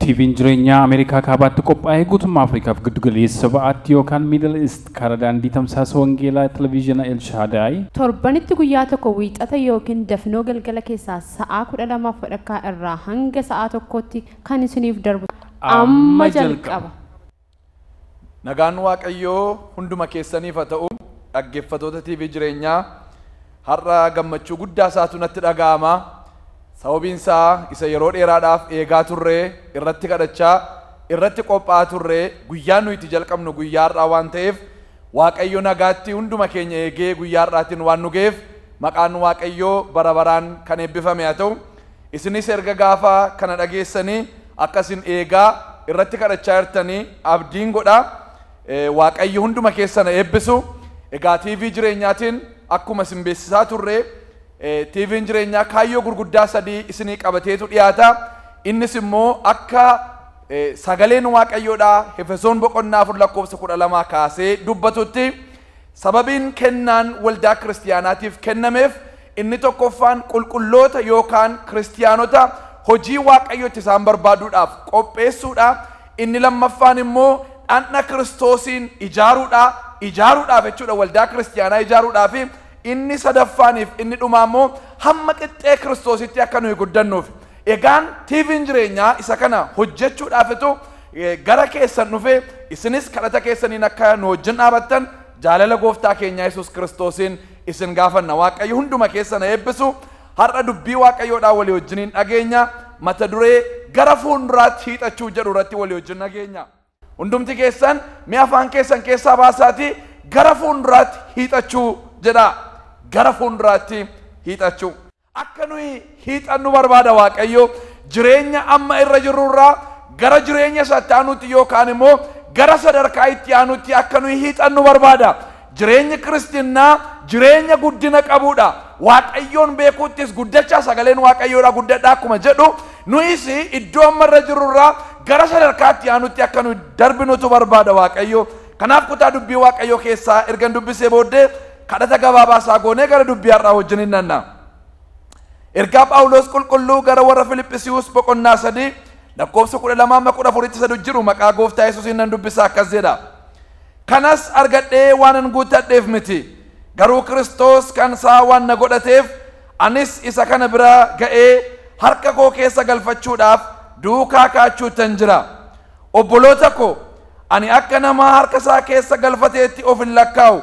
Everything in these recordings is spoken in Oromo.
TV'n jireenyaa Ameerikaa kaabaatti qophaa'ee guutummaa Afrikaaf giddu galeessa ba'aatti yookaan Middle East karaa daandii tamsaasa wangeelaa televezyiina El Shaadaay. Torbanitti guyyaa tokko wiixata yookiin dafnoo galgala keessaa sa'aa 12:30 irraa hanga sa'aa 1tti kan isiniif darbu amma jalqaba. Nagaan Waaqayyoo hunduma keessaniif haa ta'u. Dhaggeeffattoota TV jireenyaa, har'a gammachuu guddaa isaatu natti dhaga'ama. Sababiin isaa isa yeroo dheeraadhaaf eegaa turree, irratti kadhachaa, irratti qophaa'aa turree, guyyaan nuyi itti jalqabnu guyyaa har'aa waan ta'eef, Waaqayyo nagaatti hunduma keenya eegee guyyaa har'aatiin waan nu ga'eef maqaan Waaqayyoo bara baraan kan eebbifame haa ta'u. Isinis erga gaafa kana dhageessanii akkasin eegaa irratti kadhachaa jirtanii abdiin godhaa. Waaqayyo hunduma keessan eebbisu. Egaa TV jireenyaatiin akkuma isin beeksisaa turre, TV'n jireenyaa kaayyoo gurguddaa sadii isinii qabateetu dhiyaata. Innis immoo akka sagaleen Waaqayyoodhaa Efesoon boqonnaa 4 lakkoofsa 12 kaasee dubbatutti, sababiin kennaan waldaa kiristiyaanaatiif kennameef inni tokkoffaan qulqulloota yookaan kiristiyaanota hojii Waaqayyotti isaan barbaaduudhaaf qopheessuudha. Inni lammaffaan immoo dhaqna Kiristoosiin ijaaruudhaaf jechuudha, waldaa kiristiyaanaa ijaaruudhaaf. Inni sadaffaaniif inni dhumaa immoo hamma qixxee Kiristoositti akka nuyi guddannuuf. Egaan TV'n jireenyaa isa kana hojjechuudhaafitu gara keessan dhufe. Isinis kadhata keessaniin akka nu wajjin dhaabattan jaalala gooftaa keenyaa Yesuus Kiristoosiin isin gaafanna. Waaqayyo hunduma keessan eebbisu. Har'a dubbii Waaqayyoodhaa walii wajjiniin dhageenya. Mata duree "Gara fuulduraatti hiixachuu" jedhu irratti walii wajjin dhageenya. Hundumti keessan mi'a afaan keessan keessaa baasaatii "Gara fuulduraatti hiixachuu" jedha. Gara fuulduraatti hiixachuu. Akka nuyi hiixannu barbaada Waaqayyo. Jireenya amma irra jirrurraa gara jireenya isaatti aanutti yookaan immoo gara sadarkaa itti aanutti akka nuyi hiixannu barbaada. Jireenyi kiristinnaa jireenya guddina qabudha. Waaqayyoon beekuuttis guddachaa, sagaleen Waaqayyoodha guddadhaa akkuma jedhu, nuyis iddoo amma irra jirrurraa gara sadarkaa itti aanutti akka nuyi darbinutu barbaada Waaqayyo. Kanaaf kutaa dubbii Waaqayyoo keessaa ergan dubbisee booddee kadhata gabaabaa isaa goonee gara dubbii har'aa wajjin hin nanna. Ergaa Phaawulos qulqulluu gara warra Filiphisiiyuus boqonnaa 3 lakkoofsa 12 amma 14tti sadu jiru maqaa gooftaa Yesuusiin nan dubbisa. Akkas jedha. Kanas argadhee waanan guuttadheef miti. Garuu Kiristoos kan isaa waan na godhateef, anis isa kana bira ga'ee harka koo keessa galfachuudhaaf duukaa kaachuuttan jira. Obboloota koo, ani akka nama harka isaa keessa galfateetti of hin lakkaa'u.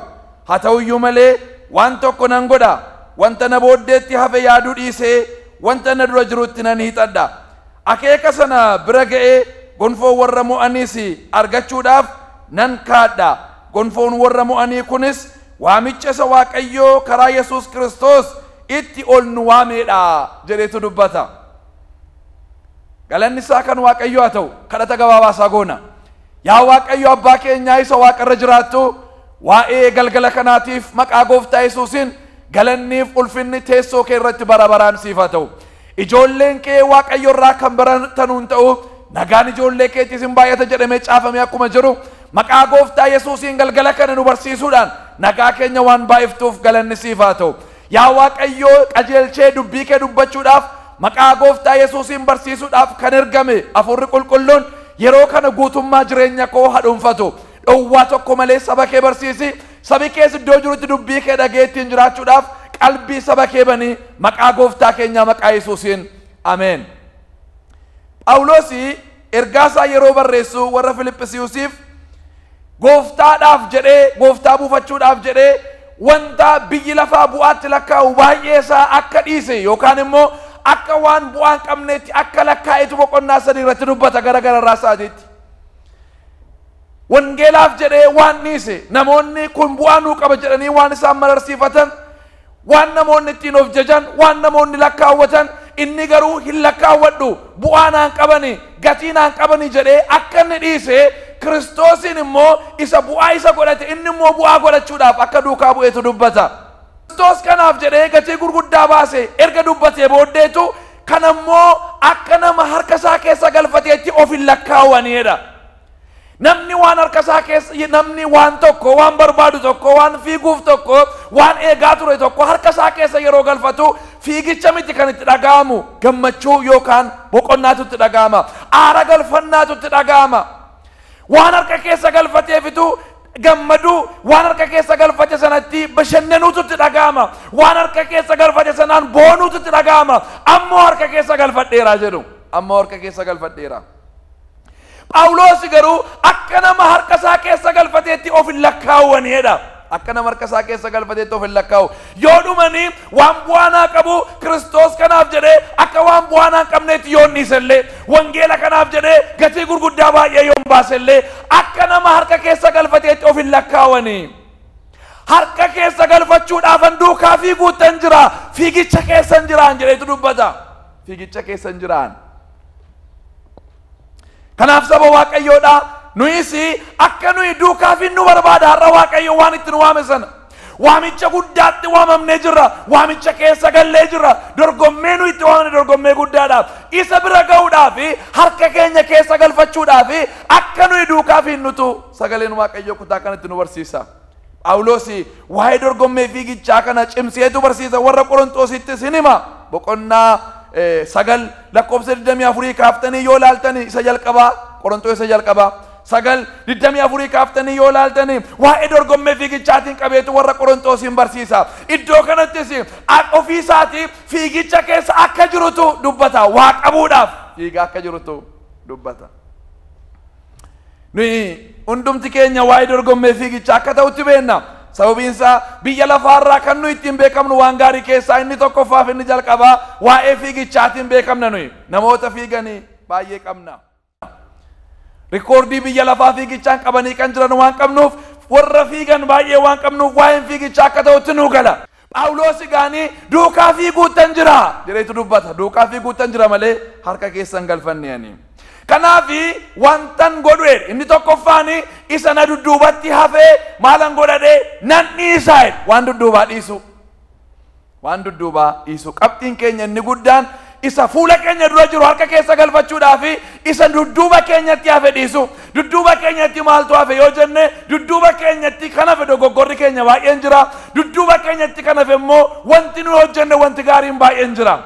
Haa ta'uyyuu malee waan tokko nan godha. Wanta na booddeetti hafe yaaduu dhiisee wanta na dura jirutti nan hiixadha. Akeeka sana bira ga'ee gonfoo warra mo'aniis argachuudhaaf nan kaadha. Gonfoon warra mo'anii kunis waamicha isa Waaqayyoo karaa Yesuus Kiristoos itti ol nu waameedha jedheetu dubbata. Galanni isaa kan Waaqayyoo haa ta'u. Kadhata gabaabaa isaa goona. Yaa Waaqayyo abbaa keenyaa isa waaqarra jiraattu, waa'ee galgala kanaatiif maqaa gooftaa Yesuusiin galanniif ulfinni teessoo kee irratti bara baraan siif haa ta'u. Ijoolleen kee Waaqayyo irraa kan baratanuun ta'u, nagaan ijoollee keetiis hin baay'ata jedhamee caafamee akkuma jiru, maqaa gooftaa Yesuusiin galgala kana nu barsiisuudhaan nagaa keenya waan baay'iftuuf galanni siif haa ta'u. Yaa Waaqayyo, qajeelchee dubbii kee dubbachuudhaaf, maqaa gooftaa Yesuusiin barsiisuudhaaf kan ergame Hafuurri Qulqulluun yeroo kana guutummaa jireenya koo hadhuunfatu. Dhowwaa tokko malee saba kee barsiisi. Sabi kees iddoo jirutti dubbii kee dhagee ittiin jiraachuudhaaf qalbii saba kee banii, maqaa gooftaa keenyaa maqaa Yesuusiin. Ameen. Phaawulos ergaa isaa yeroo barreessu warra Filiphisiiyusiif, gooftaadhaaf jedhee, gooftaa buufachuudhaaf jedhee wanta biyyi lafaa bu'aatti lakkaa'u baay'ee isaa akka dhiise yookaan immoo akka waan bu'aa hin qabneetti akka lakkaa'etu boqonnaa 3 irratti dubbata gara gararraa isaatiitti. Wangeelaaf jedhee waan dhiise, namoonni kun bu'aa nuu qaba jedhanii waan isaan mararsiifatan, waan namoonni ittiin of jajan, waan namoonni lakkaawwatan, inni garuu hin lakkaawwadhu, bu'aa naan qabani, gatii naan qabani jedhee akka inni dhiise, Kiristoosiin immoo isa bu'aa isa godhate inni immoo bu'aa godhachuudhaaf akka duukaa bu'eetu dubbata. Kiristoos kanaaf jedhee gatii gurguddaa baase erga dubbatee booddeetu, kan ammoo akka nama harka isaa keessa galfateetti of hin lakkaawwaniidha. Namni waan harka isaa keessa, namni waan tokko, waan barbaadu tokko, waan fiiguuf tokko, waan eegaa ture tokko harka isaa keessa yeroo galfatu Fiigicha miti kan itti dhaga'amu, gammachuu yookaan boqonnaatu itti dhaga'ama, aara galfannaatu itti dhaga'ama. Waan harka keessa galfateefitu gammaduu, waan harka keessa galfate sanatti bashannanuutu itti dhaga'ama, waan harka keessa galfate sanaan boonuutu itti dhaga'ama. Ammoo harka keessa galfadheeraa jedhu, ammoo harka keessa galfadheera. Phaawulos garuu akka nama harka isaa keessa galfateetti of hin lakkaawwanidha. Akka nama harka isaa keessa galfateetti of hin lakkaa'u. Yoo dhumanii waan bu'aanaa qabu Kiristoos kanaaf jedhee akka waan bu'aanaa hin qabneetti yoo dhiisellee, wangeela kanaaf jedhee gatii gurguddaa baay'ee yoo baasellee, akka nama harka keessa galfateetti of hin lakkaawwani. Harka keessa galfachuudhaafan duukaa fiiguuttan jira, fiigicha keessa hin jiraan jedheetu dubbata. Fiigicha keessa hin jiraan. Kanaaf saba Waaqayyoodha. Nuyis akka nuyi duukaa fiinnu barbaada. Har'a Waaqayyo waan itti nu waame sana, waamicha guddaatti waamamnee jirra, waamicha keessa gallee jirra. Dorgommee nu itti waamne dorgommee guddaadha. Isa bira ga'uudhaaf, harka keenya keessa galfachuudhaaf akka nuyi duukaa fiinnutu sagaleen Waaqayyoo kutaa kanatti nu barsiisa. Phaawulos waa'ee dorgommee fiigichaa kana cimseetu barsiisa. Warra Qorontosittis hin hima. Boqonnaa 9 lakkoofsa 24 kaaftanii yoo laaltanii isa jalqabaa, Qorontos isa jalqabaa 9 24 kaaftanii yoo laaltanii waa'ee dorgommee fiigichaatiin qabeetu warra Qorontosiin barsiisa. Iddoo kanattis ofiisaatii fiigicha keessa akka jirutu dubbata. Waa qabuudhaaf fiigaa akka jirutu dubbata. Nuyi hundumti keenya waa'ee dorgommee fiigichaa akka ta'utti beekna. Sababiin isaa biyya lafaarraa kan nuyi ittiin beekamnu waan gaarii keessaa inni tokkoffaaf inni jalqabaa waa'ee fiigichaatiin beekamna nuyi. Namoota fiiganii baay'ee qabna. Rikoordii biyya lafaa fiigichaan qabanii kan jiran waan qabnuuf, warra fiigan baay'ee waan qabnuuf waa'een fiigichaa akka ta'utti nu gala. Phaawulos gaanii duukaa fiiguuttan jira jedheetu dubbata. Duukaa fiiguuttan jira malee harka keessan galfanne ani. Kanaaf wantan godhu inni tokkoffaan isa na dudduubatti hafee maalan godhadhee nan dhiisaa, waan dudduubaa dhiisu. Waan dudduubaa dhiisu. Qabxiin keenya inni guddaan isa fuula keenya dura jiru harka keessa galfachuudhaaf isa dudduuba keenyatti hafe dhiisu. Dudduuba keenyatti maaltu hafe yoo jenne, dudduuba keenyatti kan hafe dogoggorri keenya baay'een jira. Dudduuba keenyatti kan hafe immoo wanti nuyi hojjenne wanti gaariin baay'een jira.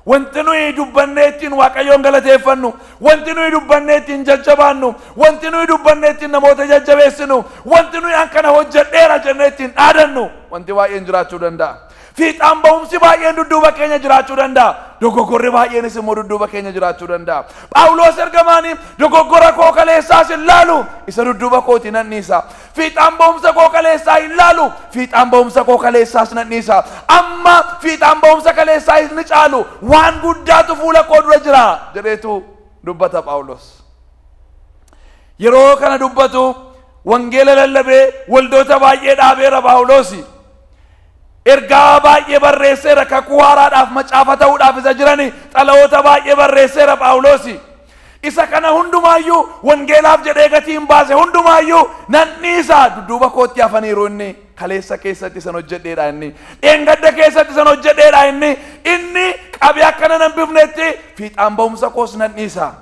Wanti nuyi dubbannee ittiin Waaqayyoon galateeffannu, wanti nuyi dubbannee ittiin jajjabaannu, wanti nuyi dubbannee ittiin namoota jajjabeessinu, wanti nuyi akkana hojjedheera jennee ittiin dhaadannu wanti baay'een jiraachuu danda'a. Fiixaan ba'umsi baay'een dudduuba keenya jiraachuu danda'a. Dogoggorri baay'eenis immoo dudduuba keenya jiraachuu danda'a. Phaawulos ergamaanii dogoggora koo kaleessaas hin laalu, isa dudduuba kooti nan dhiisa. Fiixaan ba'umsa koo kaleessaa hin laalu, fiixaan ba'umsa koo kaleessaas nan dhiisa. Amma fiixaan ba'umsa kaleessaa hin caalu, waan guddaatu fuula koo dura jira jedheetu dubbata Phaawulos. Yeroo kana dubbatu wangeela lallabee waldoota baay'ee dhaabeera Phaawulos. Ergaa baay'ee barreesseera, kakuu haaraadhaaf macaafa ta'uudhaaf isa jirani xalayoota baay'ee barreesseera Phaawulos. Isa kana hundumaayyuu wangeelaaf jedhee gatiin baase hundumaayyuu nan dhiisa. Dudduuba kootti hafaniiru inni kaleessa keessatti san hojjedheedha inni, dheengadda keessatti san hojjedheedha inni, inni qabee akkana nan bifnetti fiixaan ba'umsa koos nan dhiisa.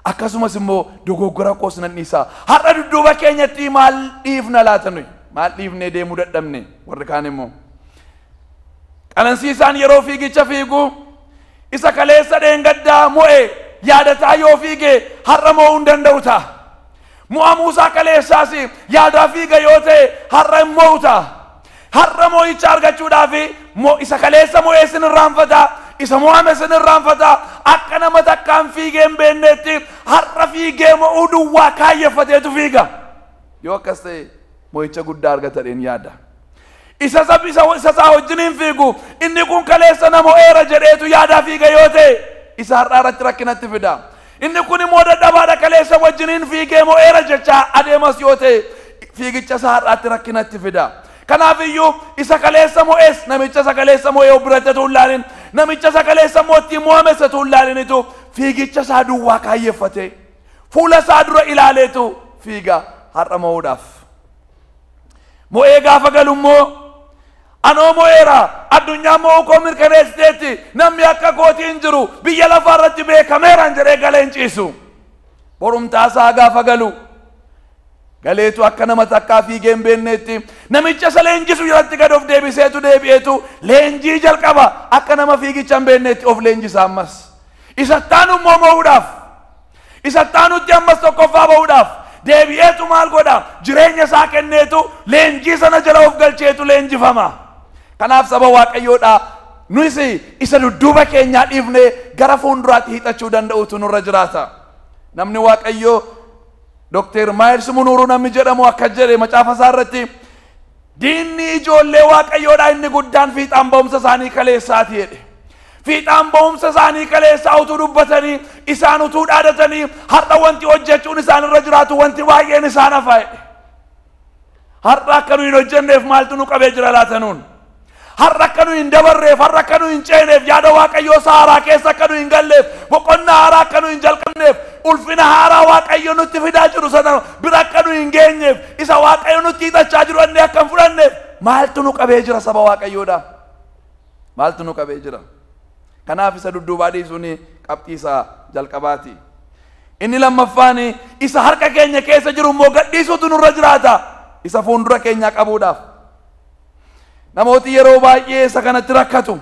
Akkasumas immoo dogoggora koos nan dhiisa. Har'a dudduuba keenyatti maal dhiifna laata nuyi? Maal dhiifnee deemuu dadhabne warri kaan immoo? Qanansiisaan yeroo fiigicha fiigu isa kaleessa dheengaddaa mo'e yaadataa yoo fiige har'a mo'uu hin danda'u ta'a. Mo'amuusaa kaleessaas yaadaa fiiga yoo ta'e har'a hin mo'u ta'a. Har'a mo'icha argachuudhaaf isa kaleessa mo'ee sin irraanfata, isa mo'ame sin irraanfata. Akka nama takkaan fiigee hin beeknetti har'a fiigee mo'uu duwwaa kaayyeffateetu fiiga. Yoo akkas ta'e mo'icha guddaa argatadheen yaada. Isa isaa wajjin hin fiigu, inni kun kaleessa na mo'eera jedheetu yaadaa fiiga yoo ta'e isa har'aa irratti rakkinatti fida. Inni kun immoo dadhabaadha kaleessa wajjin hin fiigee mo'eera jechaa adeemas yoo ta'e fiigicha isaa har'aatti rakkinatti fida. Kanaaf iyyuu isa kaleessa mo'ees namicha isa kaleessa mo'ee of biratti utuu hin laalin, namicha isa kaleessa immoo ittiin mo'ames utuu hin laalinitu fiigicha isaa duwwaa kaayyeffate fuula isaa dura ilaaleetu fiiga har'a mo'uudhaaf. Mo'ee gaafa galu immoo anoo mo'eera, addunyaa mo'uu koo mirkaneessiteetti, namni akka kootii hin jiru, biyya lafaa irratti beekameeraan jedhee galee hin ciisu. Borumtaa isaa gaafa galu Galeetu akka nama takkaa fiigee hin beeknetti namicha isa leenjisu jalatti gad of deebiseetu deebi'eetu leenjii jalqaba. Akka nama fiigicha hin beeknetti of leenjisa ammas. Isa taanu immoo mo'uudhaaf, isa taanutti ammas tokkoffaa ba'uudhaaf deebi'eetu maal godha? Jireenya isaa kenneetu leenjii sana jala of galcheetu leenjifama. Kanaaf saba Waaqayyoodha, nuyis isa dudduuba keenyaa dhiifnee gara fuulduraatti hiixachuu danda'utu nurra jiraata. Namni Waaqayyoo Dr. Miles Munuruu namni jedhamu akka jedhe macaafa isaa irratti, diinni ijoollee Waaqayyoodha inni guddaan fiixaan ba'umsa isaanii kaleessaati jedhe. Fiixaan ba'umsa isaanii kaleessaa utuu dubbatanii, isaan utuu dhaadatanii, har'a wanti hojjechuun isaan irra jiraatu wanti baay'een isaan hafa jedhe. Har'a akka nu hin hojjenneef maaltu nu qabee jira laata nuun? Har'a akka nu hin dabarreef, har'a akka nu hin ceeneef, yaada Waaqayyoo isa haaraa keessa akka nu hin galleef, boqonnaa haaraa akka nu hin jalqabneef, ulfina haaraa Waaqayyo nutti fidaa jiru sana bira akka nu hin geenyeef, isa Waaqayyo nutti hiixachaa jiru inni akka hin fudhanneef maaltu nu qabee jira saba Waaqayyoodha? Maaltu nu qabee jira? Kanaaf isa dudduubaa dhiisuun qabxii isaa jalqabaati. Inni lammaffaan isa harka keenya keessa jiru immoo gadhiisuutu nurra jiraata, isa fuuldura keenyaa qabuudhaaf. Namooti yeroo baay'ee isa kanatti rakkatu.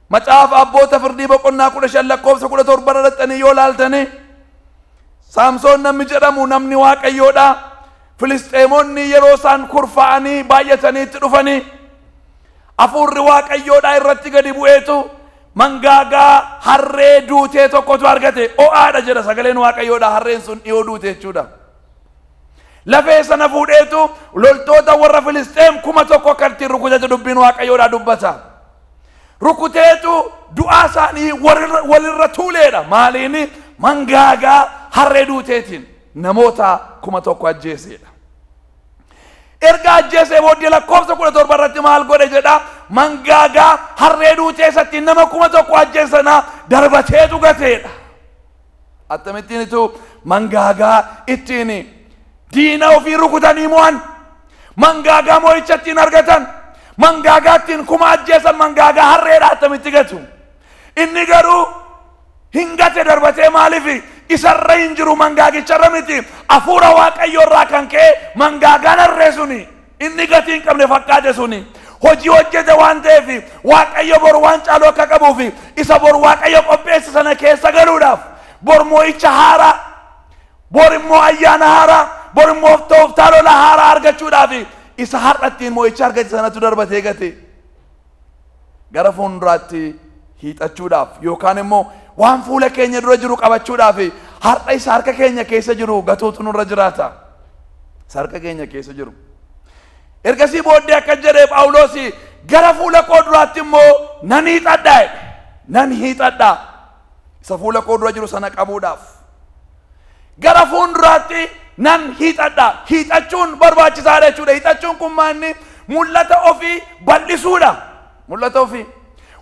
Macaafa Abboota Firdii boqonnaa 15 lakkoofsa 17 irratti yoo laaltanii, Saamsoon namni jedhamu namni Waaqayyoodha. Filisxeemonni yeroo isaan kurfaa'anii baay'atanii itti dhufanii, hafuurri Waaqayyoodha irratti gadi bu'eetu mangaagaa harree duutee tokkotu argate. O'aadha jedha sagaleen Waaqayyoodha, harreen sun dhiyoo duute jechuudha. Lafee sana fuudheetu loltoota warra Filisxeem 1000 akka ittiin rukutatu dubbiin Waaqayyoodha dubbata. Rukuteetu du'aa isaanii walirra tuuleedha. Maaliin? Mangaagaa harree duuteetiin namoota 1000 ajjeeseedha. Erga ajjeesee booddee lakkoofsa 17 irratti maal godhe jedha? Mangaagaa harree duutee isatti nama 1000 ajjeesana darbateetu gateedha. Akkamittiin itu mangaagaa ittiin diina ofii rukutanii mo'an, mangaagaa mo'icha ittiin argatan, mangaagaa ittiin 1000 ajjeesan, mangaagaa harreedha akkamitti gatu? Inni garuu hin gate darbatee. Maaliif? Isarra hin jiru, mangaagicharra miti. Hafuura Waaqayyoo irraa kan ka'e mangaagaan harree suni inni gatii hin qabne fakkaate suni hojii hojjete waan ta'eef, Waaqayyo bor waan caalu akka qabuuf, isa bor Waaqayyo qopheesse sana keessa galuudhaaf, bor mo'icha haaraa, bor immoo ayyaana haaraa, bor immoo tooftaa lola haaraa argachuudhaaf isa har'a ittiin mo'icha argate sanatu darbatee gate. Gara fuulduraatti hiixachuudhaaf yookaan immoo waan fuula keenya dura jiru qabachuudhaaf har'a isa harka keenya keessa jiru gatuutu nurra jiraata. Isa harka keenya keessa jiru. Ergasii booddee akka jedhee Phaawulos, gara fuula koo duraatti immoo nan hiixadha jedhe. Nan hiixadha isa fuula koo dura jiru sana qabuudhaaf. Gara fuulduraatti nan hiixadha. Hiixachuun barbaachisaadha jechuudha. Hiixachuun kun maanni? Mul'ata ofii bal'isuudha. Mul'ata ofii.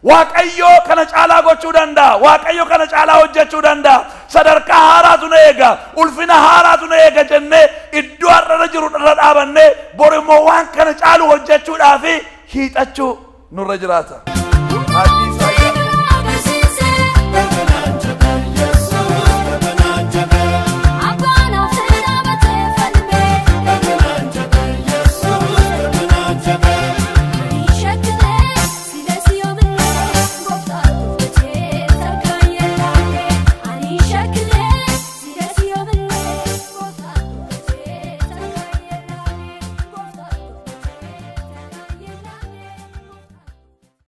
Waaqayyo kana caalaa gochuu danda'a. Waaqayyo kana caalaa hojjechuu danda'a. Sadarkaa haaraatu na eega. Ulfina haaraatu na eega jennee iddoo har'arra jiru irra dhaabannee bor immoo waan kana caalu hojjechuudhaaf hiixachuu nurra jiraata.